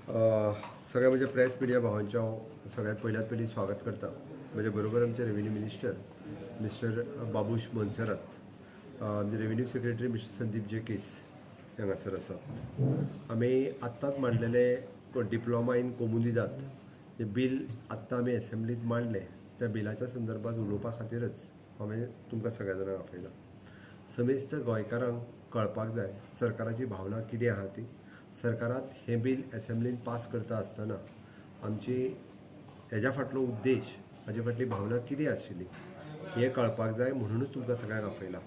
सगळ्या म्हज्या press media भावांचें हांव सगळ्यांत पयल्यात पयलीं स्वागत करता. म्हज्या बरोबर आमचे revenue minister mister Babush Monserrate, आमचे revenue secretary mister Sandeep Jacques हांगासर आसात. आमी आत्तांच मांडलेले डिप्लोमा इन कोमुनिदाद हें बील आत्तां आमी एसेंब्लींत मांडलें, त्या बिलाच्या संदर्भात उलोवपा खातीरच हांवें तुमकां सगळ्या जाणांक आपयलां. समेस्त गोंयकारांक कळपाक जाय सरकाराची भावना कितें आहा ती. सरकारात हें बील एसेंब्लीन पास करता आसतना आमची हेज्या फाटलो उद्देश, हाजे फाटली भावना कितें आशिल्ली हें कळपाक जाय, म्हणुनूच तुमकां सगळ्यांक आपयलां.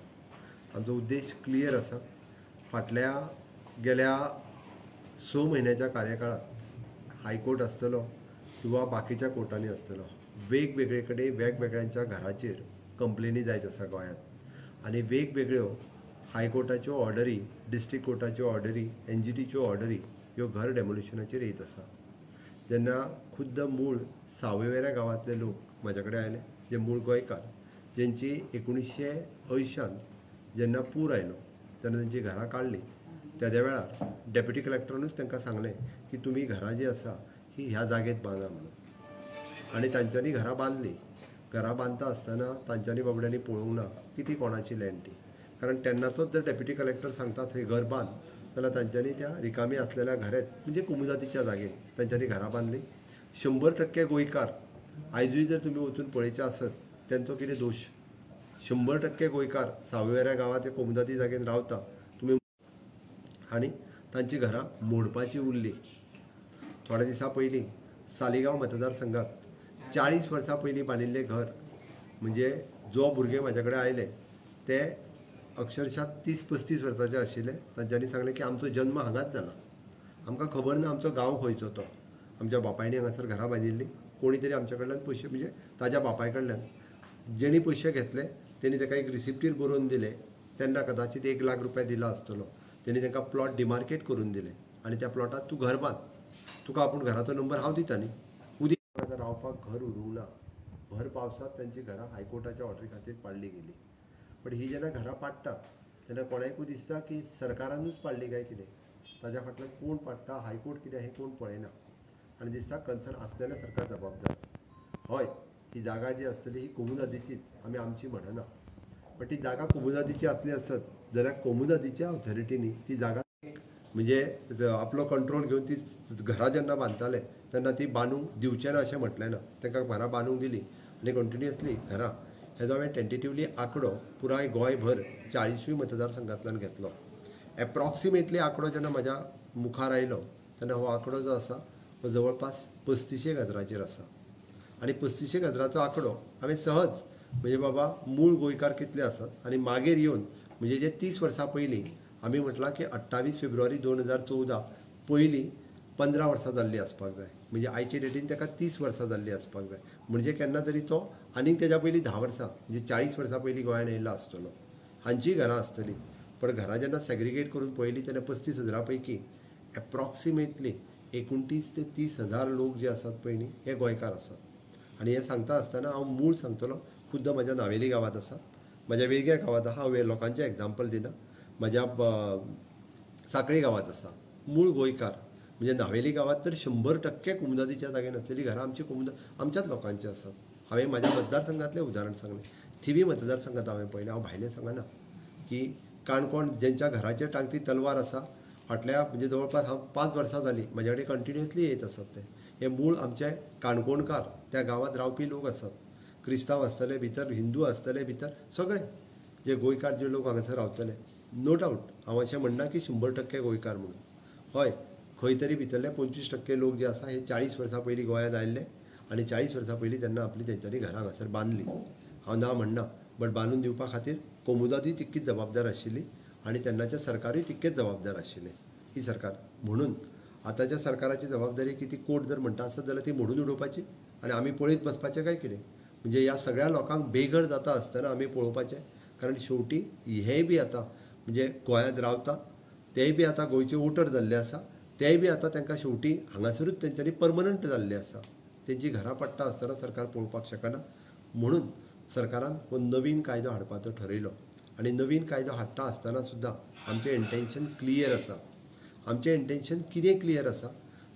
आमचो उद्देश क्लियर आसा. फाटल्या गेल्या 6 म्हयन्याच्या कार्यकाळांत हायकोर्ट आसतलो किंवा बाकीच्या कोर्टांनी आसतलो, वेगवेगळे कडेन वेगवेगळ्यांच्या घराचेर कंप्लेनी जायत आसा गोंयांत, आनी वेगवेगळ्यो हायकोर्टाच्यो ऑर्डरी, डिस्ट्रिक्ट कोर्टाच्यो ऑर्डरी, एनजीटीच्यो ऑर्डरी ह्यो घर डेमोलिशनाचेर येत आसा. जेन्ना खुद्द मूळ सावयवेऱ्या गांवांतले लोक म्हाज्या कडेन आयले, जे मूळ गोंयकार, जेंची 1980 जेन्ना पूर आयलो तेन्ना तेंची घरां काडली, तेद्या वेळार डेप्युटी कलेक्टरानूच तांकां सांगलें की तुमी घरां जी आसा ही ह्या जागेत बांदा म्हणून, आनी तांच्यांनी घरां बांदली. घरां बांदता आसतना तांच्यांनी बाबड्यांनी पळोवंक ना की ती कोणाची लँड ती, कारण तेन्नाचोच जर डेप्युटी कलेक्टर सांगता थंय घर बांद जाल्यार तांच्यांनी त्या रिकामी आसलेल्या घरांत म्हणजे कोमुनिदादीच्या जागेत तांच्यांनी घरां बांदली. 100% गोंयकार आयजूय जर तुमी वचून पळयचें आसत तेंचो कितें दोश? 100% गोंयकार सावयवेऱ्या गांवांत कोमुनिदादी जागेन रावता तुमी, आनी तांची घरां मोडपाची उरली. थोड्या दिसां पयलीं सालिगांव मतदारसंघात 40 वर्सां पयलीं बांदिल्लें घर, म्हणजे जो भुरगे म्हाज्या कडेन आयले ते अक्षरशः 30-35 वर्सांचे आशिल्ले. तांच्यांनी सांगलें की आमचो जन्म हांगाच जाला, आमकां खबर ना आमचो गांव खंयचो तो, आमच्या बापायनी हांगासर घरां बांदिल्लीं, कोणी तरी आमच्या कडल्यान पयशे, म्हणजे ताज्या बापाय कडल्यान जेणी पयशे घेतले तेणी ताका एक रिसिप्टीर बरोवन दिले, तेन्ना कदाचित 1 लाख रुपया दिला आसतलो. तेणी तांकां प्लॉट डिमार्केट करून दिले आनी त्या प्लॉटांत तूं घर बांद, तुका आपूण घराचो नंबर हांव दिता न्ही. उद्या रावपाक घर उरूंक ना, भर पावसांत तांची घरां हायकोर्टाच्या ऑर्डरी खातीर पाडली गेली. पण ही जेन्ना घरां पाडटा तेन्ना कोणाकूय दिसता की सरकारानूच पाडली काय कितें, ताज्या फाटल्यान कोण पाडटा, हायकोर्ट कितें हें कोण पळयना, आनी दिसता कन्सर्न आसलेलें सरकार जबाबदार. हय, ही जागा जी आसतली ही कोमुनिदादीचीच, आमी आमची म्हणना, पण ती जागा कोमुनिदादीची आसली आसत जाल्यार कोमुनिदादीच्या ऑथॉरिटीनी ती जागा म्हणजे आपलो कंट्रोल घेवन ती घरां जेन्ना बांदताले तेन्ना ती बांदूंक दिवचें ना अशें म्हटलें ना, तांकां घरां बांदूंक दिली आनी कंटिन्युअसली घरां. हेजो हांवें टेंटेटिवली आंकडो पुराय गोंयभर 40 मतदारसंघांतल्यान घेतलो. एप्रॉक्सिमेटली आंकडो जेन्ना म्हाज्या मुखार आयलो तेन्ना हो आंकडो जो आसा तो जवळपास 35 हजाराचेर आसा, आनी 35 हजाराचो आंकडो हांवें सहज म्हणजे बाबा मूळ गोंयकार कितले आसात आनी मागीर येवन म्हणजे जे 30 वर्सां पयलीं आमी म्हटलां की 28 फेब्रुवारी 2014 पयलीं 15 वर्सां जाल्लीं आसपाक जाय, म्हणजे आयचे डेटीन ताका 30 वर्सां जाल्लीं आसपाक जाय, म्हणजे केन्ना तरी तो आनीक तेज्या पयलीं 10 वर्सां म्हणजे 40 वर्सां पयलीं गोंयांत येयल्लो आसतलो. हांचीय घरां आसतलीं, पण घरां जेन्ना सेग्रिगेट करून पळयलीं तेन्ना 35 हजारा पैकी एप्रॉक्सिमेटली 29 ते 30 हजार लोक जे आसात पळय न्ही हे गोंयकार आसात. आनी हें सांगता आसतना हांव मूळ सांगतलो, खुद्द म्हज्या नावेली गांवांत आसा, म्हज्या वेगळ्या गांवांत आसा, हांव लोकांचें एग्जाम्पल दिना, म्हज्या साखळी गांवांत आसा मूळ गोंयकार, म्हणजे नावेली गांवांत तर 100% कोमुनिदादीच्या जागेन आसलेली घरां आमची कोमुनिदाद आमच्याच लोकांची आसात. हांवें म्हाज्या मतदारसंघांतलें उदाहरण सांगलें, थिवी मतदारसंघांत हांवें पळयलें, हांव भायलें सांगना की काणकोण जेंच्या घराचेर टांगती तलवार आसा फाटल्या म्हणजे जवळपास हांव 5 वर्सां जालीं म्हाज्या कडेन कंटिन्युअसली येत आसात ते, हे मूळ आमचे काणकोणकार त्या गांवांत रावपी लोक आसात, क्रिस्तांव आसतले भितर, हिंदू आसतले भितर, सगळे जे गोंयकार जे लोक हांगासर रावतले. नो डावट हांव अशें म्हणना की 100% गोंयकार म्हणून, हय खंय तरी भितरले 25% लोक जे आसा हे 40 वर्सां पयलीं गोंयांत आयिल्ले आनी 40 वर्सां पयलीं तेन्ना आपली तेंच्यांनी घरां हांगासर बांदली. हांव ना म्हणना, बट बांदून दिवपा खातीर कोमुनिदादूय तितकीच जबाबदार आशिल्ली आनी तेन्नाचें सरकारूय तितकेच जबाबदार आशिल्लें ही सरकार. म्हणून आतांच्या सरकाराची जबाबदारी की ती कोर्ट जर म्हणटा आसत जाल्यार ती मोडून उडोवपाची आनी आमी पळयत बसपाचें काय कितें, म्हणजे ह्या सगळ्या लोकांक बेघर जाता आसतना आमी पळोवपाचें, कारण शेवटी हेय बी आतां म्हणजे गोंयांत रावता तेय बी आतां गोंयचे वोटर जाल्ले आसा, तेय बी आतां तांकां शेवटी हांगासरूच तेंच्यांनी परमनंट जाल्ले आसा, तेंची घरां पडटा आसतना सरकार पळोवपाक शकना. म्हणून सरकारान हो नवीन कायदो हाडपाचो ठरयलो आनी नवीन कायदो हाडटा आसतना सुद्दां आमचें इंटेन्शन क्लियर आसा. आमचें इंटेन्शन कितें क्लियर आसा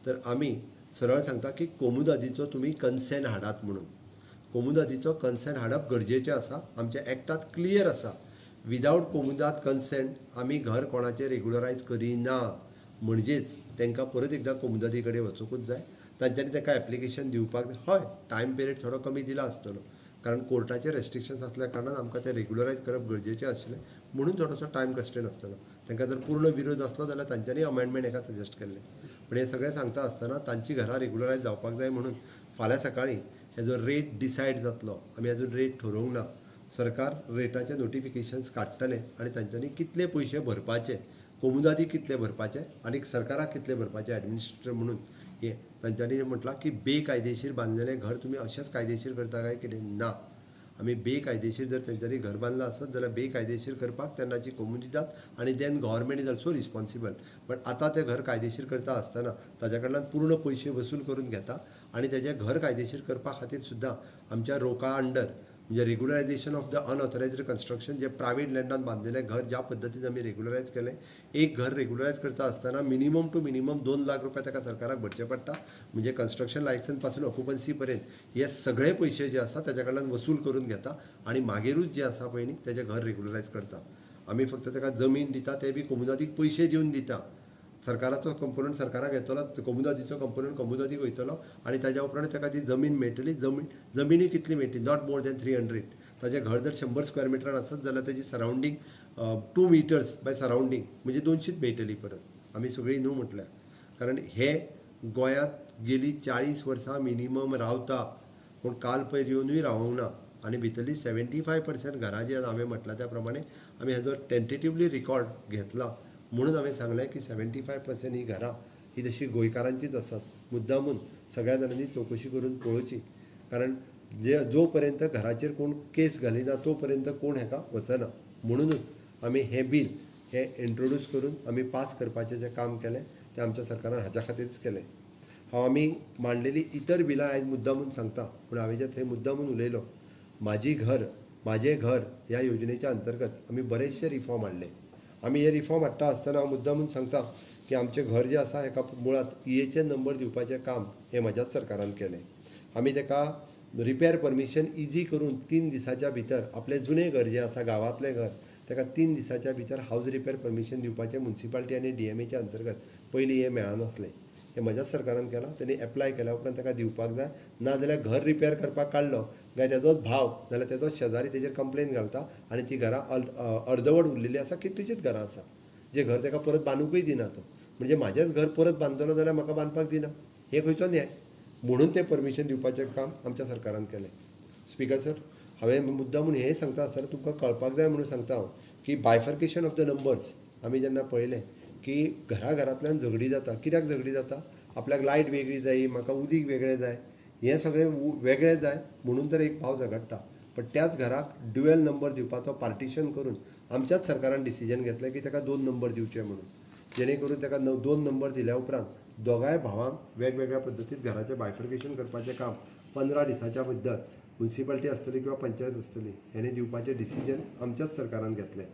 तर आमी सरळ सांगता की कोमुदादीचो तुमी कन्सेंट हाडात म्हणून. कोमुदादीचो कन्सेंट हाडप गरजेचें आसा. आमच्या एक्टात क्लियर आसा, विदावट कोमुदाद कन्सेंट आमी घर कोणाचें रेगुलरायज करिना. म्हणजेच तांकां परत एकदां कोमुदादी कडेन वचूंकूच जाय, तांच्यांनी ताका एप्लिकेशन दिवपाक जाय. हय, टायम पिरियड थोडो कमी दिला आसतलो, कारण कोर्टाचे रेस्ट्रिक्शन्स आसल्या कारणान आमकां तें रेगुलरायज करप गरजेचें आशिल्लें, म्हणून थोडोसो टायम कन्स्ट्रेंट आसतलो. तांकां जर पूर्ण विरोध आसलो जाल्यार तांच्यांनी अमेंडमेंट हेका सजेस्ट केल्लें. पूण हें सगळें सांगता आसतना तांची घरां रेगुलरायज जावपाक जाय म्हणून फाल्यां सकाळीं हेजो रेट डिसायड जातलो. आमी अजून रेट ठरोवंक ना. सरकार रेटाचे नोटिफिकेशन्स काडटले आनी तांच्यांनी कितले पयशे भरपाचे, कोमुदादी कितले भरपाचे आनी सरकाराक कितले भरपाचे एडमिनिस्ट्रेटर म्हणून हें तांच्यांनी म्हटलां की बेकायदेशीर बांदलेलें घर तुमी अशेंच कायदेशीर करता काय कितें ना. आमी बेकायदेशीर जर तेंच्यांनी घर बांदलां आसत जाल्यार बेकायदेशीर करपाक तेन्नाची कोमुनिदाद आनी then government is also responsible. But आतां तें घर कायदेशीर करता आसतना ताज्या कडल्यान पूर्ण पयशे वसूल करून घेता आनी तेजें घर कायदेशीर करपा खातीर सुद्दां आमच्या रोका अंडर म्हणजे regularisation of the unauthorised construction, जे प्रायवेट लँडान बांदलेलें घर ज्या पद्दतीन आमी रेगुलरायज केलें, एक घर रेगुलरायज करता आसतना मिनिमम टू मिनिमम 2 लाख रुपया ताका सरकाराक भरचे पडटा. म्हणजे कन्स्ट्रक्शन लायसन्स पासून ऑक्युपन्सी पर्यंत हे सगळे पयशे जे आसा ताच्या कडल्यान वसूल करून घेता आनी मागीरूच जे आसा पळय न्ही तेजें घर रेगुलरायज करता. आमी फक्त ताका जमीन दिता, ते बी कोमुनादीक पयशे दिवन दिता. सरकाराचो कंपोनंट सरकाराक येतलो, कोमुनादीचो कंपोनंट कोमुनादीक वयतलो आनी ताज्या उपरांत ताका ती जमीन मेळटली. जमिनी कितली मेळटली, not more than 300. ताजें घर जर 100 स्क्वेअर मिटरान आसत जाल्यार ताजी सरावंडींग 2 मिटर्स बाय सरावंडींग म्हणजे 200 मेळटली परत. आमी सगळीं न्हू म्हटल्यार, कारण हे गोंयांत गेली 40 वर्सां मिनिमम रावता, पूण काल पयर येवनूय रावोंक ना. आनी भितरली 75% घरां जी हांवें म्हटलां त्या प्रमाणे आमी हेजो टेंटेटिवली रिकॉर्ड घेतला, म्हणून हांवें सांगलें की 75% ही घरां ही तशी गोंयकारांचीच आसात. मुद्दामून सगळ्या जाणांनी चवकशी करून पळोवची, कारण जे जो पर्यंत घराचेर कोण केस घालिना तो पर्यंत कोण हेका वचना. म्हणूनच आमी हें बील हें इंट्रोड्यूस करून आमी पास करपाचें जें काम केलें तें आमच्या सरकारान हाच्या खातीरच केलें. हांव आमी मांडलेली इतर बिलां आयज मुद्दामून सांगता, पूण हांवें जे थंय मुद्दामून उलयलो, म्हाजी घर म्हाजें घर ह्या योजनेच्या अंतर्गत आमी बरेचशे रिफॉर्म हाडले. आमी हे रिफॉर्म हाडटा आसतना हांव मुद्दामून सांगता की आमचें घर जें आसा हेका मुळांत EHN number दिवपाचें काम हें म्हज्याच सरकारान केलें. आमी ताका रिपेर परमिशन इजी करून 3 दिसाच्या भितर आपलें जुनें घर जें आसा गांवांतलें घर ताका 3 दिसाच्या भितर हावज रिपेर परमिशन दिवपाचें मुन्सिपालिटी आनी DMAच्या अंतर्गत पयलीं हें मेळनासलें. हें म्हज्याच सरकारान केलां. तेणी एप्लाय केल्या उपरांत ताका दिवपाक जाय, नाजाल्यार घर रिपेर करपाक काडलो काय तेजोच भाव जाल्यार तेजोच शेजारी तेजेर कंप्लेन घालता आनी ती घरां अर्दवट उरलेली आसा. कितलीशींच घरां आसा जे घर ताका परत बांदूंकय दिना तो, म्हणजे म्हाजेंच घर परत बांदतलो जाल्यार म्हाका बांदपाक दिना, हें खंयचो न्याय? म्हणून तें परमिशन दिवपाचें काम आमच्या सरकारान केलें. स्पीकर सर, हांवें मुद्दाम म्हूण हें सांगता आसतना तुमकां कळपाक जाय म्हणून सांगता हांव की बायफर्केशन ऑफ the numbers आमी जेन्ना पळयलें की घरा घरांतल्यान झगडी जाता. कित्याक झगडी जाता? आपल्याक लायट वेगळी जाय, म्हाका उदीक वेगळें जाय, हें सगळें वेगळें जाय म्हणून तर एक भाव झगडटा. पण त्याच घराक ड्युएल नंबर दिवपाचो पार्टिशन करून आमच्याच सरकारान डिसिजन घेतलें की ताका 2 नंबर दिवचे म्हणून, जेणे करून ताका 2 नंबर दिल्या उपरांत दोगांय भावांक वेगवेगळ्या पद्दतीन घराचें बायफर्केशन करपाचें काम 15 दिसाच्या भितर मुन्सिपालिटी आसतली किंवा पंचायत आसतली हेणें दिवपाचें डिसिजन आमच्याच सरकारान घेतलें.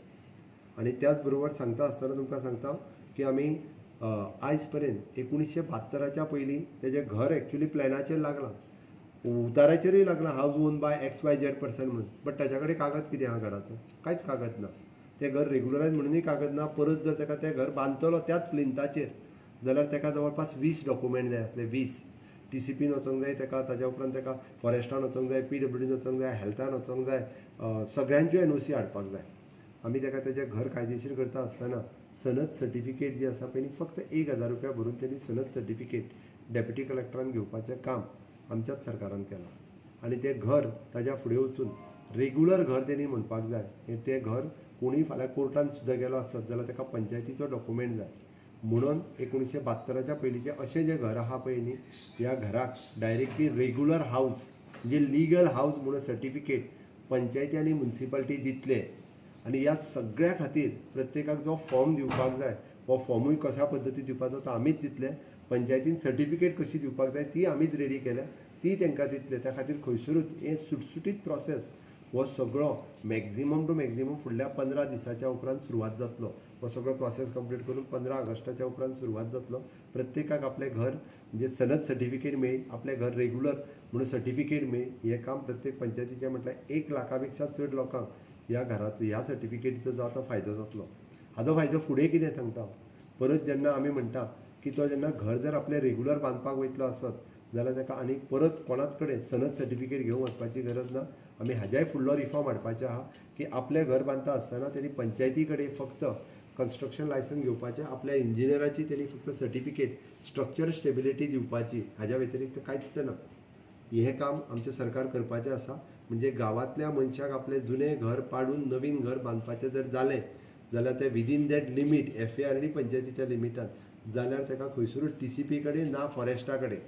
आनी त्याच बरोबर सांगता आसतना तुमकां सांगता की आमी आयज पर्यंत 1972च्या पयलीं तेजें घर एक्चुली प्लॅनाचेर लागलां, उताराचेरूय लागलां, house own by XYZ person म्हणून, बट ताच्या कडेन कागद कितें आहा घराचो? कांयच कागद ना. तें घर रेगुलरायज म्हणूनय कागद ना. परत जर ताका तें घर बांदतलो त्याच प्लिंताचेर जाल्यार ताका जवळपास 20 डॉक्युमेंट जाय आसले, 20 TCPन वचोंक जाय ताका, ताज्या उपरांत ताका फॉरेस्टान वचोंक जाय, PWDन वचोंक जाय, हेल्थान वचोंक जाय, सगळ्यांच्यो NOC हाडपाक जाय. आमी ताका तेजें घर कायदेशीर करता आसतना सनद सर्टिफिकेट जी आसा पळय फक्त 1000 रुपया भरून तेणी सनद सर्टिफिकेट डेप्युटी कलेक्टरान घेवपाचें काम आमच्याच सरकारान केलां. आनी तें घर ताज्या फुडें वचून रेगुलर घर तेणी म्हणपाक जाय. हें तें घर कोणूय फाल्यां कोर्टान सुद्दां गेलो आसत जाल्यार ताका पंचायतीचो डॉक्युमेंट जाय. म्हणून 1972च्या पयलींचें अशें जें घर आहा पळय न्ही, ह्या घराक डायरेक्टली रेगुलर हावज म्हणजे लिगल हावज म्हणून सर्टिफिकेट पंचायती आनी मुन्सिपालिटी दितले. आनी ह्या सगळ्या खातीर प्रत्येकाक जो फॉर्म दिवपाक जाय हो फॉर्मूय कशा पद्दतीन दिवपाचो तो आमीच दितले. पंचायतीन सर्टिफिकेट कशी दिवपाक जाय ती आमीच रेडी केल्या, ती तांकां दितले. त्या खातीर खंयसरूच हें सुटसुटीत प्रोसेस हो सगळो मॅक्झिमम टू मॅक्झिमम फुडल्या 15 दिसाच्या उपरांत सुरवात जातलो. हो सगळो प्रोसेस कंप्लीट करून 15 ऑगस्टाच्या उपरांत सुरवात जातलो. प्रत्येकाक आपलें घर म्हणजे सनद सर्टिफिकेट मेळी, आपलें घर रेगुलर म्हणून सर्टिफिकेट मेळी. हें काम प्रत्येक पंचायतीचें म्हटल्यार 1 लाखा पेक्षा चड लोकांक ह्या घराचो ह्या सर्टिफिकेटीचो जो आतां फायदो जातलो. हाजो फायदो फुडें कितें सांगता, परत जेन्ना आमी म्हणटा की तो जेन्ना घर जर आपलें रेगुलर बांदपाक वयतलो आसत जाल्यार ताका आनी परत कोणाच कडेन सनद सर्टिफिकेट घेवंक वचपाची गरज ना. आमी हाज्याय फुडलो रिफॉर्म हाडपाचें आहा की आपलें घर बांदता आसतना तेणी पंचायती कडेन फक्त कन्स्ट्रक्शन लायसन्स घेवपाचें, आपल्या इंजिनियराची तेणी फक्त सर्टिफिकेट स्ट्रक्चर स्टेबिलिटी दिवपाची, हाज्या व्यतिरिक्त कांयच ना. हें काम आमचें सरकार करपाचें आसा. म्हणजे गांवांतल्या मनशाक आपलें जुनें घर पाडून नवीन घर बांदपाचें जर जालें जाल्यार तें विदीन that limit FARD पंचायतीच्या लिमिटान जाल्यार ताका खंयसरूच TCP कडेन ना, फॉरेस्टा कडेन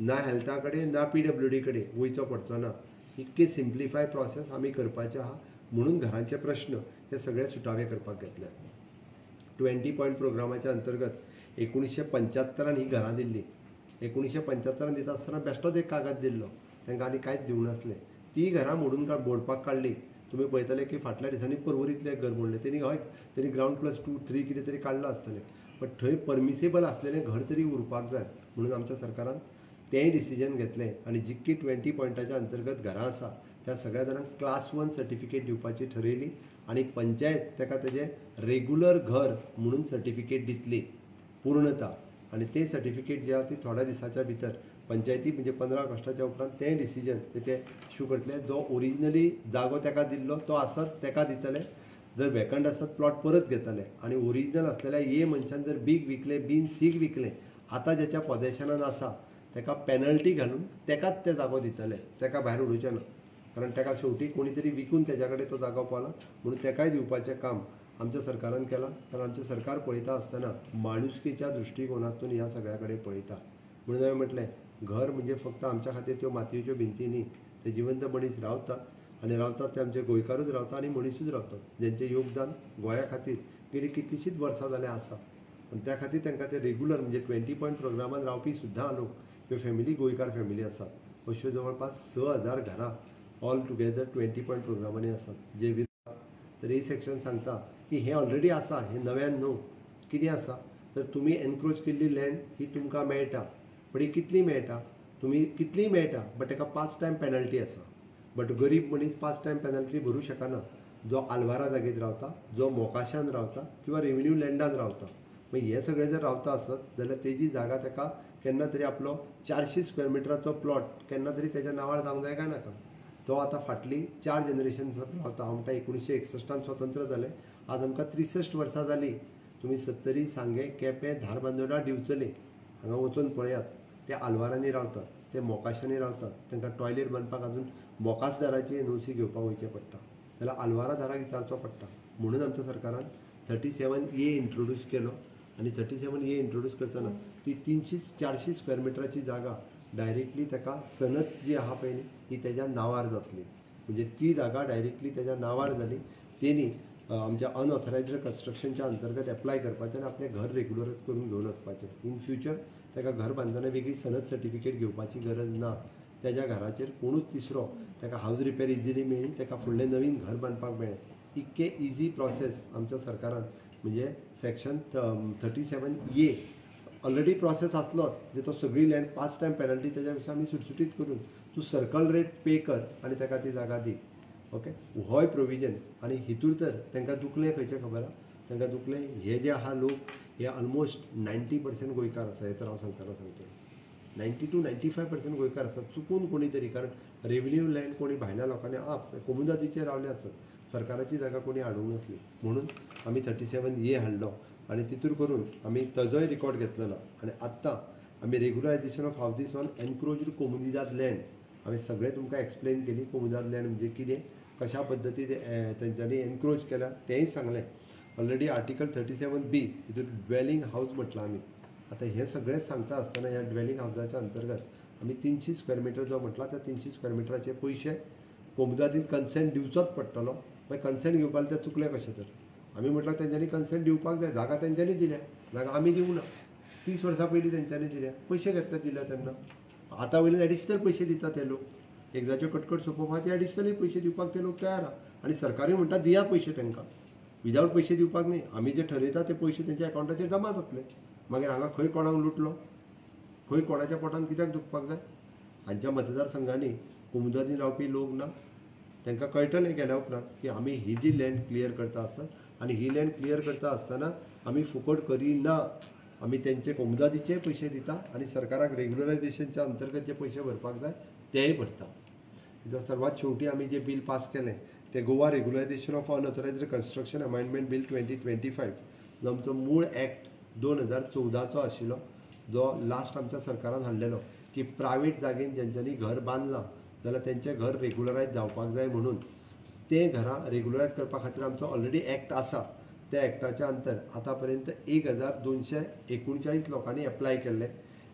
ना, हेल्था कडेन ना, PWD कडेन वयचो पडचो ना. इतके सिम्प्लिफाय प्रोसेस आमी करपाचें आहा. म्हणून घरांचे प्रश्न हे सगळे सुटावे करपाक घेतले. 20 पॉयंट प्रोग्रामाच्या अंतर्गत 1975 ही घरां दिल्ली. 1975 दिता आसतना बेश्टोच एक कागद दिल्लो, तांकां आनी कांयच दिवंक नासलें. ती घरां मोडून मोडपाक काडली. तुमी पळयतले की फाटल्या दिसांनी पर्वरींतलें एक घर मोडलें, तेणी हय तेणी ग्रावंड +2 3 कितें तरी काडलां आसतलें, बट थंय परमिसेबल आसलेलें घर तरी उरपाक जाय म्हणून आमच्या सरकारान तेंय डिसिजन घेतलें. आनी जितकी 20 पॉयंटाच्या अंतर्गत घरां आसा त्या सगळ्या जाणांक क्लास 1 सर्टिफिकेट दिवपाची ठरयली आनी पंचायत ताका तेजें रेगुलर घर म्हणून सर्टिफिकेट दितली पूर्णता. आनी तें सर्टिफिकेट जें आहा ती थोड्या दिसाच्या भितर पंचायती म्हणजे 15 ऑगस्टाच्या उपरांत तें डिसिजन ते इशू करतले. जो ओरिजिनली जागो ताका दिल्लो तो आसत ताका दितले, जर वेकंट आसत प्लॉट परत घेतले. आनी ओरिजिनल आसलेल्या ए मनशान जर बीग विकलें, बीन सीग विकलें, आतां ज्याच्या पॉजेशनान आसा ताका पेनल्टी घालून ताकाच ते जागो दितले, ताका भायर उडोवचें ना. कारण ताका शेवटी कोणी तरी विकून तेज्या कडेन तो जागो पावला म्हणून ताकाय दिवपाचें काम आमच्या सरकारान केलां. कारण आमचें सरकार पळयता आसतना माणुसकीच्या दृश्टिकोनातून ह्या सगळ्या कडेन पळयता. म्हणून हांवें म्हटलें घर म्हणजे फक्त आमच्या खातीर त्यो मातयेच्यो भिंती न्ही, ते जिवंत मनीस रावतात आनी रावतात ते आमचे गोंयकारूच रावतात आनी मनीसूच रावतात ज्यांचें योगदान गोंया खातीर गेली कितलींशींच वर्सां जाल्यार आसा. आनी त्या खातीर तांकां ते रेगुलर म्हणजे 20 पॉयंट प्रोग्रामान रावपी सुद्दां लोक ह्यो फॅमिली गोंयकार फॅमिली आसात. अश्यो जवळपास 6000 घरां ऑल टुगेदर 20 पॉयंट प्रोग्रामांनी आसात. जे तर हे सेक्शन सांगता की हें ऑलरेडी आसा, हें नव्यान न्हू. कितें आसा तर तुमी एनक्रोच केल्ली लँड ही तुमकां मेळटा, पण ही कितली मेळटा, तुमी कितलीय मेळटा बट ताका 5 टायम पेनल्टी आसा. बट गरीब मनीस 5 टायम पेनल्टी भरूं शकना, जो आलवारा जागेर रावता, जो मोकाशान रावता किंवा रेवेन्यू लँडान रावता. मागीर हे सगळे जर रावता आसत जाल्यार तेजी जागा ताका केन्ना तरी आपलो 400 स्क्वेअर मिटराचो प्लॉट केन्ना तरी तेज्या नांवार जावंक जाय काय नाका. तो आतां फाटली 4 जनरेशन रावता. हांव म्हणटा 1961 स्वतंत्र जालें, आज आमकां 63 वर्सां जालीं. तुमी सत्तरी, सांगें, केपें, धारबांदोडा, दिवचले हांगा वचून पळयात, ते आलवारांनी रावतात, ते मोकाशांनी रावतात. तांकां टॉयलेट बांदपाक अजून मोकासदाराची एनओसी घेवपाक वयचें पडटा, जाल्यार आलवारा दाराक विचारचो पडटा. म्हणून आमच्या सरकारान 37A introduce केलो आनी 37A introduce करतना ती 300-400 स्क्वेअर मिटराची जागा डायरेक्टली ताका सनद जी आहा पळय न्ही ती तेज्या नांवार जातली. म्हणजे ती जागा डायरेक्टली तेज्या नांवार जाली, तेणी आमच्या अनऑथरायज्ड कन्स्ट्रक्शनच्या अंतर्गत एप्लाय करपाचें आनी आपलें घर रेगुलर करून घेवन वचपाचें. इन फ्युचर ताका घर बांदतना वेगळी सनद सर्टिफिकेट घेवपाची गरज ना. तेज्या घराचेर कोणूच तिसरो ताका हावज रिपेर इजिली मेळ्ळी, ताका फुडलें नवीन घर बांदपाक मेळ्ळें. इतकें इजी प्रोसेस आमच्या सरकारान म्हणजे सेक्शन 37A already process आसलोच, म्हणजे तो सगळी लँड 5 टायम पेनल्टी तेज्या पेक्षा आमी सुटसुटीत करून तूं सर्कल रेट पे कर आनी ताका ती जागा दी. ओके, होय प्रोविजन. आनी हितूर तर तांकां दुखलें खंयचें खबर आहा, तांकां दुखलें हे जे आहा लोक हे ऑलमोस्ट 90% गोंयकार आसा. हे तर हांव सांगतना सांगतलो 90 to 95% गोंयकार आसात. चुकून कोणी तरी, कारण रेवेन्यू लँड कोणी भायल्या लोकांनी कोमुनिदादीचेर रावले आसत, सरकाराची जागा कोणी हाडूंक नासली. म्हणून आमी 37A हाडलो आनी तितूर करून आमी तजोय रिकॉर्ड घेतलेलो. आनी आत्तां आमी regularisation of houses on encroached Comunidade land आमी सगळें तुमकां एक्सप्लेन केली. कोमुनिदाद लँड म्हणजे कितें, कशा पद्दतीन तेंच्यांनी एनक्रोच केल्या तेंय सांगलें. ऑलरेडी आर्टिकल 37B हितून ड्वेलिंग हावज म्हटलां आमी. आतां हें सगळें सांगता आसतना ह्या ड्वेलिंग हावजाच्या अंतर्गत आमी 300 स्क्वेअर मिटर जो म्हटला त्या 300 स्क्वेअर मिटराचे पयशे कोमुनिदादीन कन्सेंट दिवचोच पडटलो. मागीर कन्सेंट घेवपाक ते चुकले कशें तर आमी म्हटलां तेंच्यांनी कन्सेंट दिवपाक जाय, जागा तेंच्यांनी दिल्या, जागा आमी दिवंक ना. 30 वर्सां पयलीं तेंच्यांनी दिल्या, पयशे घेतले दिल्या तेन्ना, आतां वयल्यान एडिशनल पयशे दिता ते लोक. एकदाच्यो कटकट सोंपोवपाक ते एडिशनली पयशे दिवपाक ते लोक तयार आहा. आनी सरकारूय म्हणटा दिया पयशे तांकां, विदावट पयशे दिवपाक न्ही. आमी जे ठरयता ते पयशे तेंच्या एकावंटाचेर जमा जातले. मागीर हांगा खंय कोणाक लुटलो, खंय कोणाच्या पोटान कित्याक दुखपाक जाय? हांच्या मतदारसंघांनी कोमुनिदादीन रावपी लोक ना, तांकां कळटलें गेल्या उपरांत की आमी ही जी लँड क्लियर करता आसत आनी ही लँड क्लियर करता आसतना आमी फुकट करिना, आमी तेंचे कोमुनिदादीचे पयशे दिता आनी सरकाराक रेग्युलरायझेशनच्या अंतर्गत जे पयशे भरपाक जाय तेय भरता. कित्याक सर्वात शेवटी आमी जे बील पास केलें तें Goa regularisation of unauthorised construction amendment bill 2025, जो आमचो मूळ एक्ट 2014चो आशिल्लो, जो लास्ट आमच्या सरकारान हाडलेलो की प्रायवेट जागेन जेंच्यांनी घर बांदलां जाल्यार तेंचें घर रेगुलरायज जावपाक जाय म्हणून तें घरां रेगुलरायज करपा खातीर आमचो ऑलरेडी एक्ट आसा. त्या एक्टाच्या अंतर आतां पर्यंत 1239 लोकांनी एप्लाय केल्लें,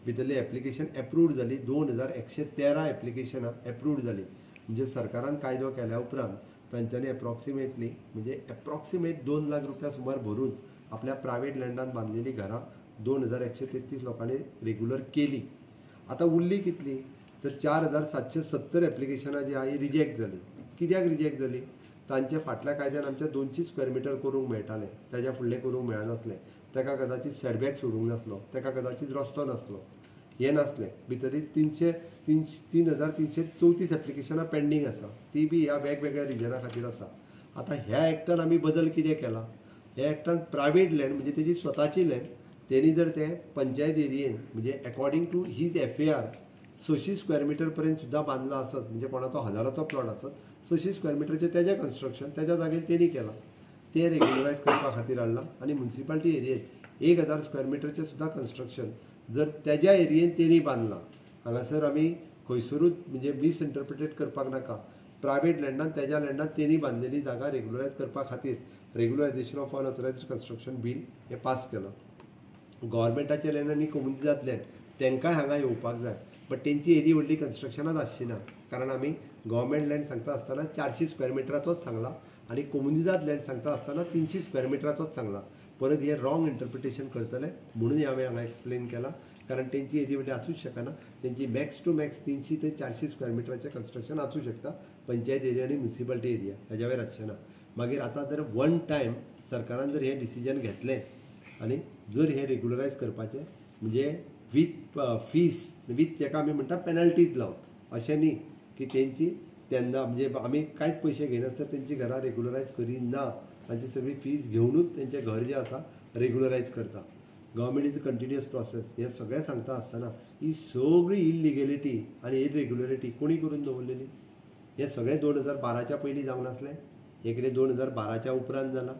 भितरली एप्लिकेशन एप्रूव्ड जाली 2113 एप्लिकेशनां एप्रूव्ड जाली. म्हणजे सरकारान कायदो केल्या उपरांत तांच्यांनी एप्रॉक्सिमेटली म्हणजे एप्रॉक्सिमेट 2 लाख रुपया सुमार भरून आपल्या प्रायवेट लँडान बांदलेली घरां 2133 लोकांनी रेगुलर केली. आतां उरली कितली तर 4770 एप्लिकेशनां जी आहा ही रिजेक्ट जाली. कित्याक रिजेक्ट जाली? तांच्या फाटल्या कायद्यान आमच्या 200 स्क्वेअर मिटर करूंक मेळटालें, ताज्या फुडलें करूंक मेळनासलें. ताका कदाचित सेटबॅक सोडूंक नासलो, ताका कदाचित रस्तो नासलो, हें नासलें. भितरली 3334 एप्लिकेशनां पेंडींग आसा, ती बी ह्या वेगवेगळ्या रिजना खातीर आसा. आतां ह्या एक्टान आमी बदल कितें केला, ह्या एक्टान प्रायवेट लँड म्हणजे तेजी स्वताची लँड तेणी जर तें पंचायत एरियेन म्हणजे according to his FAR 600 square metre पर्यंत सुद्दां बांदलां आसत, म्हणजे कोणाचो हजाराचो प्लॉट आसत 600 स्क्वेअर मिटरचें तेजें कन्स्ट्रक्शन तेज्या जागेर तेणी केलां, तें रेग्युलरायज करपा खातीर हाडलां. आनी म्युनिसिपालिटी एरियेन 1000 स्क्वेअर मिटरचें सुद्दां कन्स्ट्रक्शन जर तेज्या एरियेन तेणी बांदलां, हांगासर आमी खंयसरूच म्हणजे मिसइंटरप्रिटेट करपाक नाका. प्रायवेट लँडान तेज्या लँडान तेणी बांदलेली जागा रेग्युलरायज करपा खातीर regularisation of unauthorised construction bill हें पास केलां. गव्हर्मेंटाचें लँड आनी कोमुनिदाद लँड तांकांय हांगा येवपाक जाय, बट तेंची येदी व्हडली कन्स्ट्रक्शनाच आसची ना, कारण आमी गव्हर्मेंट लँड सांगता आसतना 400 स्क्वेअर मिटराचोच सांगला आनी कोमुनिदाद लँड सांगता आसतना 300 स्क्वेअर मिटराचोच सांगला. परत हे रॉंग इंटरप्रिटेशन करतले म्हणून हांवें हांगा एक्सप्लेन केलां, कारण तेंची येदी व्हडली आसूच शकना. तेंची मॅक्स टू मॅक्स 300 ते 400 स्क्वेअर मिटराचें कन्स्ट्रक्शन आसूं शकता पंचायत एरिया आनी म्युनिसिपालिटी एरिया, हेज्या वयर आसचें ना. मागीर आतां जर वन टायम सरकारान जर हें डिसिजन घेतलें आनी जर हें रेगुलरायज करपाचें म्हणजे वीथ फीस वीथ तेका आमी म्हणटा पेनल्टीज लावन, अशें न्ही की तेंची तेन्ना म्हणजे आमी कांयच पयशे घेयनासतना तेंची घरां रेगुलरायज करिना, तांची सगळी फीस घेवनूच तेंचें घर जें आसा रेगुलरायज करता. Government is a continuous process. हें सगळें सांगता आसतना ही सगळी इलिगेलिटी आनी इरेग्युलरिटी कोणी करून दवरलेली? हें सगळें 2012च्या पयलीं जावंक नासलें, हें कितें 2012च्या उपरांत जालां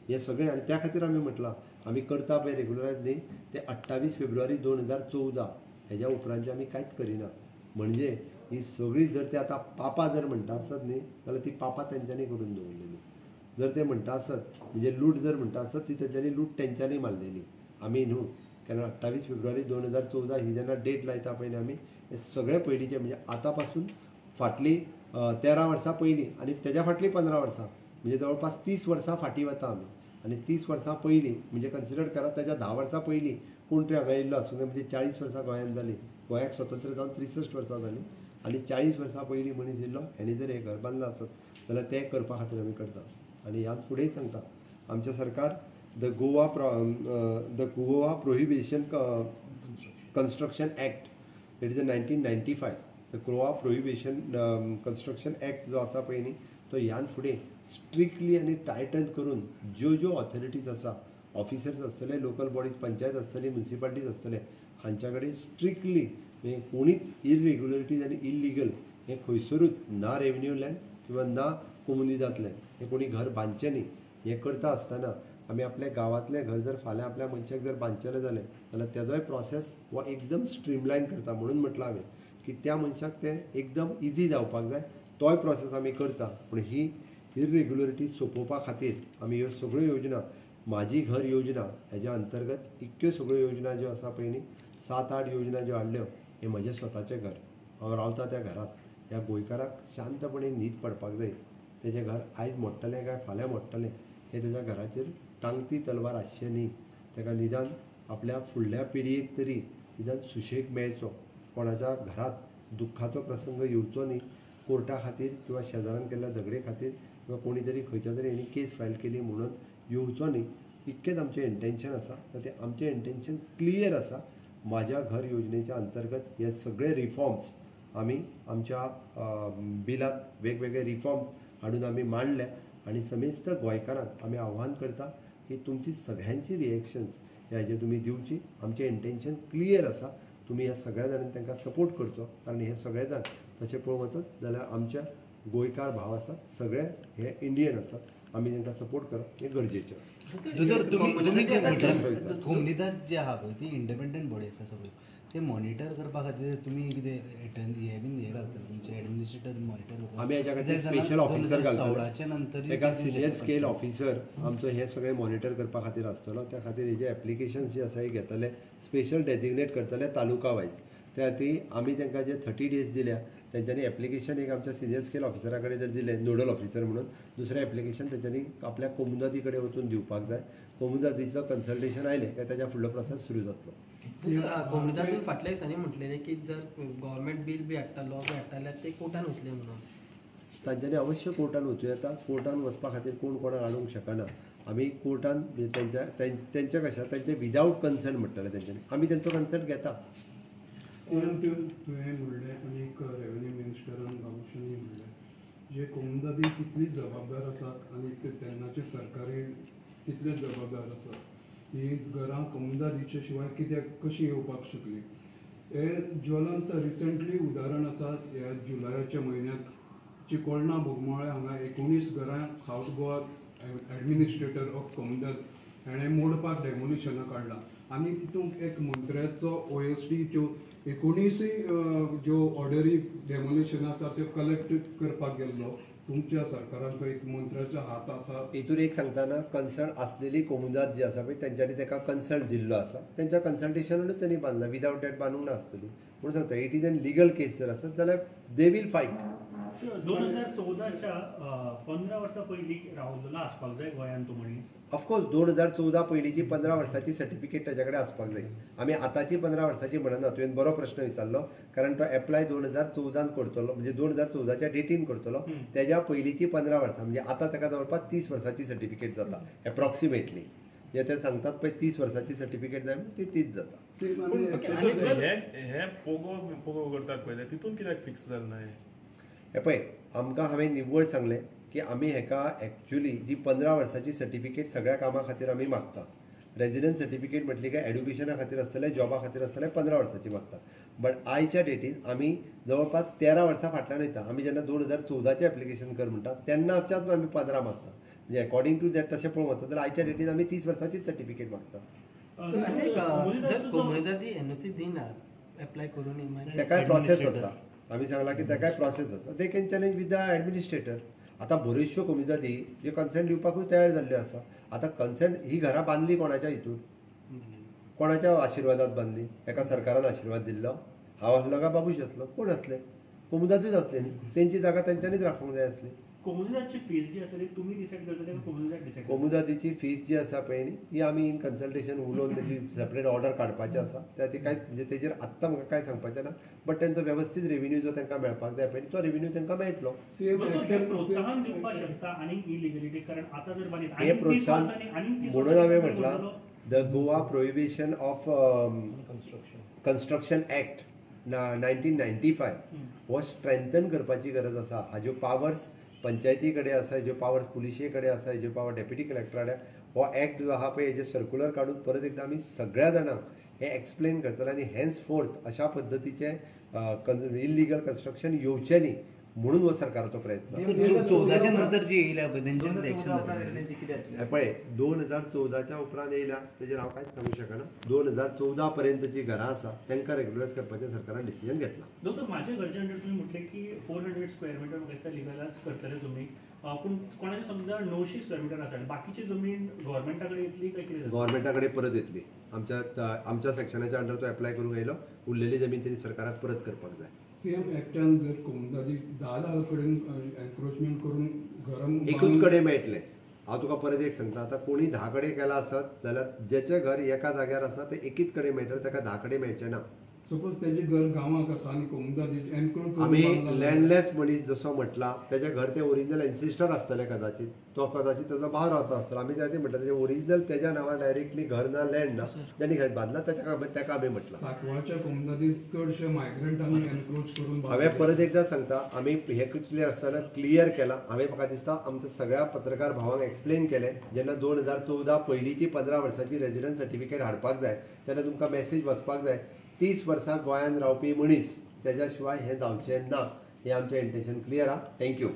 हें सगळें. आनी त्या खातीर आमी म्हटलां आमी करता पळय रेगुलरायज न्ही, तें 28 फेब्रुवारी 2014 हेज्या उपरांतचें आमी कांयच करिना. म्हणजे ही सगळी जर ते आतां पापां जर म्हणटा आसत न्ही जाल्यार ती पापां तेंच्यांनी करून दवरलेली. जर ते म्हणटा आसत म्हणजे लूट जर म्हणटा आसत ती तेंच्यांनी लूट तेंच्यांनी मारलेली, आमी न्हू. कारण 28 फेब्रुवारी 2014 ही जेन्ना डेट लायता पळय न्ही आमी, हें सगळें पयलींचें म्हणजे आतां पासून फाटलीं 13 वर्सां पयलीं आनी तेज्या फाटलीं 15 वर्सां म्हणजे जवळपास 30 वर्सां फाटीं वता आमी. आनी 30 वर्सां पयलीं म्हणजे कन्सिडर करा तेज्या 10 वर्सां पयलीं कोण तरी हांगा येयल्लो आसूंक जाय, म्हणजे 40 वर्सां गोंयांत जालीं, गोंयाक स्वतंत्र जावन 63 वर्सां जालीं आनी 40 वर्सां पयलीं मनीस येयल्लो, हेणी जर हें घर बांदलां आसत जाल्यार तें करपा खातीर आमी करता. आनी ह्यान फुडेंय सांगता आमचें सरकार the Goa prohibition construction act, it is a 1995, the Goa prohibition construction act जो आसा पळय न्ही तो ह्यान फुडें स्ट्रिक्टली आनी टायटन करून ज्यो ज्यो ऑथॉरिटीज आसा, ऑफिसर्स आसतले, लोकल बॉडीज, पंचायत आसतली, म्युनिसिपालिटीज आसतले, हांच्या कडेन स्ट्रिक्टली म्हणजे कोणीच इरेग्युलरिटीज आनी इलिगल हें खंयसरूच ना रेवन्यू लँड किंवा ना कोमुनिदाद लँड हें कोणी घर बांदचें न्ही. हें करता आसतना आमी आपल्या गांवांतलें घर जर फाल्यां आपल्या मनशाक जर बांदचेलें जालें जाल्यार तेजोय प्रोसेस हो एकदम स्ट्रीमलायन करता. म्हणून म्हटलां हांवें की त्या मनशाक तें एकदम इजी जावपाक जाय, तोय प्रोसेस आमी करता. पूण ही इरेग्युलरिटी सोंपोवपा खातीर आमी ह्यो सगळ्यो योजना, म्हाजी घर योजना हेज्या अंतर्गत इतक्यो सगळ्यो योजना ज्यो आसा पळय न्ही, 7-8 योजना ज्यो हाडल्यो, हें म्हजें स्वताचें घर, हांव रावता त्या घरांत ह्या गोंयकाराक शांतपणे न्हीद पडपाक जाय. तेजें घर आयज मोडटलें काय फाल्यां मोडटलें हें तेज्या घराचेर टांगती तलवार आसचें न्ही. ताका निदान आपल्या फुडल्या पिळगेक तरी निदान सुशेग मेळचो, कोणाच्या घरांत दुख्खाचो प्रसंग येवचो न्ही कोर्टा खातीर किंवा शेजारान केल्ल्या झगडे खातीर किंवा कोणी तरी खंयच्या तरी हेणी केस फायल केली म्हणून येवचो न्ही. इतकेंच आमचें इंटेन्शन आसा. तर तें आमचें इंटेन्शन क्लियर आसा. माझ्या घर योजनेच्या अंतर्गत हे सगळे रिफॉर्म्स आमी आमच्या बिलात वेगवेगळे रिफॉर्म्स हाडून आमी मांडल्या आनी समेस्त गोंयकारांक आमी आव्हान करता की तुमची सगळ्यांची रिएक्शन्स ह्या हाजेर तुमी दिवची. आमचें इंटेन्शन क्लियर आसा. तुमी ह्या सगळ्या जाणांनी तांकां सपोर्ट करचो, कारण हे सगळे जाण तशें पळोवंक वचत जाल्यार आमच्या गोंयकार भाव आसात, सगळे हे इंडियन आसात, आमी तांकां सपोर्ट करप हें गरजेचें आसा. दोतोर, तुमी जे म्हटलें कोमुनिदाद जे आहा पळय ती इंडिपेंडंट बॉडी आसा सगळ्यो, ते मॉनिटर करपा खातीर तुमी कितें हे बीन हे घालतले तुमचे एडमिनिस्ट्रेटर मॉनिटर करता? आमी हेच्या खातीर स्पेशल ऑफिसर घालतले. 16च्या नंतर एका सिनियर स्केल ऑफिसर आमचो हे सगळे मॉनिटर करपा खातीर आसतलो. त्या खातीर हेजे एप्लिकेशन्स जे आसा हे घेतले, स्पेशल डेजिग्नेट करतले तालुका वायज. त्या खातीर आमी तांकां जे 30 डेज दिल्या तेंच्यांनी एप्लिकेशन एक आमच्या सिनियर स्केल ऑफिसरा कडेन जर दिलें नोडल ऑफिसर म्हणून, दुसरें एप्लिकेशन तेंच्यांनी आपल्या कोमुनिदादी कडेन वचून दिवपाक जाय. कोमुनिदादीचो कन्सल्टेशन आयलें काय ताच्या फुडलो प्रोसेस सुरू जातलो. कोमुनिदादीन फाटल्या दिसांनी म्हटलेलें की जर गव्हर्मेंट बील बी हाडटा, लॉ बी हाडटा जाल्यार ते कोर्टान वतले म्हणून. तांच्यांनी अवश्य कोर्टान वचूं येता. कोर्टान वचपा खातीर कोण कोणाक हाडूंक शकना. आमी कोर्टान तेंच्या कशें तेंचे विदावट कन्सर्न म्हणटले तेंच्यांनी, आमी तेंचो कन्सर्न घेता. तुवें म्हणलें आनी रेवेन्यू मिनिस्टरान बाबूशांनी म्हणलें जे कोमुनिदादी तितलीच जबाबदार आसात आनी ते तेन्नाचे सरकारी तितलेच जबाबदार आसात. ही घरां कोमुनिदादीच्या शिवाय कित्याक कशी येवपाक शकली हे ज्वलंत रिसंटली उदाहरण आसा. ह्या जुलयाच्या म्हयन्यांत चिकोळणा बोगमाळे हांगा 19 घरां South Goa administrator of Comunidade हेणें मोडपाक डेमोलिशनां काडलां आनी तितूंत एक मंत्र्याचो OSD ज्यो 19 ज्यो ऑर्डरी डेमोलिशन आसा त्यो कलेक्ट करपाक गेल्लो. तुमच्या सरकाराचो एक मंत्र्याचो हात आसा हितून. एक सांगतना कन्सर्न आसलेली कोमुनिदाद जी आसा पळय तेंच्यांनी ताका कन्सल्ट दिल्लो आसा, तेंच्या कन्सल्टेशनानूच तेणी बांदला, विदावट that बांदूंक नासतली. म्हणून सांगता it is an legal case जर आसत जाल्यार they will fight. 2014च्या 15 वर्सां पयलीं रावलेलो आसपाक जाय गोंयांत तो मनीस. ऑफकोर्स 2014 पयलींची 15 वर्सांची सर्टिफिकेट ताच्या कडेन आसपाक जाय. आमी आतांची 15 वर्सांची म्हणना. तुवें बरो प्रश्न विचारलो, कारण तो एप्लाय 2014 करतलो, म्हणजे 2014च्या डेटीन करतलो. तेज्या पयलींची 15 वर्सां म्हणजे आतां ताका जवळपास 30 वर्सांची सर्टिफिकेट जाता एप्रॉक्सिमेटली. जे ते सांगतात पळय 30 वर्सांची सर्टिफिकेट जाय ती 30 जाता. हे पोगो पोगो करतात पळय तितून कित्याक फिक्स जालें ना? हे पळय आमकां हांवें निव्वळ सांगलें की आमी हेका एक्चुली जी 15 वर्सांची सर्टिफिकेट सगळ्या कामां खातीर आमी मागता. रेजिडंट सर्टिफिकेट म्हटली काय एड्युकेशना खातीर आसतलें, जॉबा खातीर आसतलें, 15 वर्सांची मागता. बट आयच्या डेटीन आमी जवळपास 13 वर्सां फाटल्यान वयता. आमी जेन्ना 2014चें एप्लिकेशन कर म्हणटा तेन्ना आमच्याच आमी 15 मागता. म्हणजे अकॉर्डिंग टू that तशें पळोवंक वता जाल्यार आयच्या डेटीन आमी 30 वर्सांचीच सर्टिफिकेट मागता. तेकाय प्रोसेस आसा. आमी सांगलां की तेकाय प्रोसेस आसा. They can challenge with the administrator. आतां बऱ्योचश्यो कोमुनिदादी ज्यो कन्सेंट दिवपाकूय तयार जाल्ल्यो आसा. आतां कन्सेंट ही घरां बांदली कोणाच्या हितून, कोणाच्या आशिर्वादात बांदली? एका सरकारान आशिर्वाद दिल्लो? हांव आसलो काय बाबूश आसलो? कोण आसले? कोमुनिदादूच आसले न्ही. तेंची जागा तेंच्यांनीच राखूंक जाय आसली. कोमुनिदादची फीज जी आसा ती तुमी डिसायड करतले काय कोमुनिदाद डिसायड? कोमुनिदादीची फीज जी आसा पळय न्ही ही आमी इन कन्सल्टेशन उलोवन तेजी सेपरेट ऑर्डर काडपाची आसा. त्या खातीर कांय म्हणजे तेजेर आत्तां म्हाका कांय सांगपाचें ना, बट तेंचो वेवस्थीत रेवेन्यू जो तांकां मेळपाक जाय पळय तो रेवेन्यू तांकां मेळटलो. प्रोत्साहन दिवपाक शकता आनी इलिगलिटी, कारण आतां जर हे प्रोत्साहन म्हणून हांवें म्हटलां the Goa prohibition of construction act 1995 हो स्ट्रेंथन करपाची गरज आसा. हाज्यो पावर्स पंचायती कडेन आसा, ज्यो पावर्स पुलिशे कडेन आसा, ज्यो पावर डेप्युटी कलेक्टरा कडेन, हो एक्ट जो आहा पळय हेजेर सर्कुलर काडून परत एकदां आमी सगळ्या जाणांक हें एक्सप्लेन करतले आनी हेन्स फोर्थ अशा पद्दतीचें इलिगल कन्स्ट्रक्शन येवचें न्ही म्हणून हो सरकाराचो प्रयत्न. 14च्या नंतर जी येयल्या पळय तेंचेर एक्शन जातलें. पळय 2014च्या उपरांत येयल्या तेजेर हांव कांयच सांगूंक शकना. 2014 पर्यंत जी घरां आसा तांकां रेग्युलरायज करपाचें सरकारान डिसिजन घेतलां. दोतोर, म्हाज्या घरच्या अंडर तुमी म्हटलें की 400 स्क्वेअर मिटर म्हाका दिसता लिगलायज करतले तुमी, पूण कोणाचें समजा 900 स्क्वेअर मिटर आसा, बाकीची जमीन गव्हर्मेंटा कडेन येतली काय कितें? गव्हर्मेंटा कडेन परत येतली. आमच्या सेक्शनाच्या अंडर तो एप्लाय करूंक येयलो, उरलेली जमीन तेणी सरकाराक परत करपाक जाय. सीएम एक्टान जर कोमुनिदादी 10 कडेन एन्क्रोचमेंट करून घरां एकूच कडेन मेळटलें. हांव तुका परत एक सांगता, आतां कोणी 10 कडेन केला आसत जाल्यार जेचें घर एका जाग्यार आसा तें एकीच कडेन मेळटलें, ताका 10 कडेन मेळचें ना. सपोज तेजें घर गांवाक आसा आनी कोमुनिदादी एनक्रोच करून आमी बांदला जाल्यार- लँडलेस मनीस जसो म्हटला तेजें घर ते ओरिजिनल एन्सिस्टर आसतलें, कदाचित तो कदाचित ताजो भाव रावता आसतलो. आमी त्या म्हणटा तेजें ओरिजिनल तेज्या नांवार डायरेक्टली घर ना, लँड ना, तेणी खंय बांदला तेका आमी म्हटलां. सांकवाळच्या कोमुनिदादी चडशे मायग्रंटांनी एनक्रोच करून हांवें बांदलें. परत एकदां सांगता, आमी हे क्लियर आसतना क्लियर केलां. हांवें म्हाका दिसता आमच्या सगळ्या पत्रकार भावांक एक्सप्लेन केलें. जेन्ना 2014 पयलींची 15 वर्सांची रेजिडन्स सर्टिफिकेट हाडपाक जाय तेन्ना तुमकां मॅसेज वचपाक जाय. 30 वर्सां गोंयांत रावपी मनीस तेज्या शिवाय हें जावचें ना, हें आमचें इंटेन्शन क्लियर आहा. Thank you.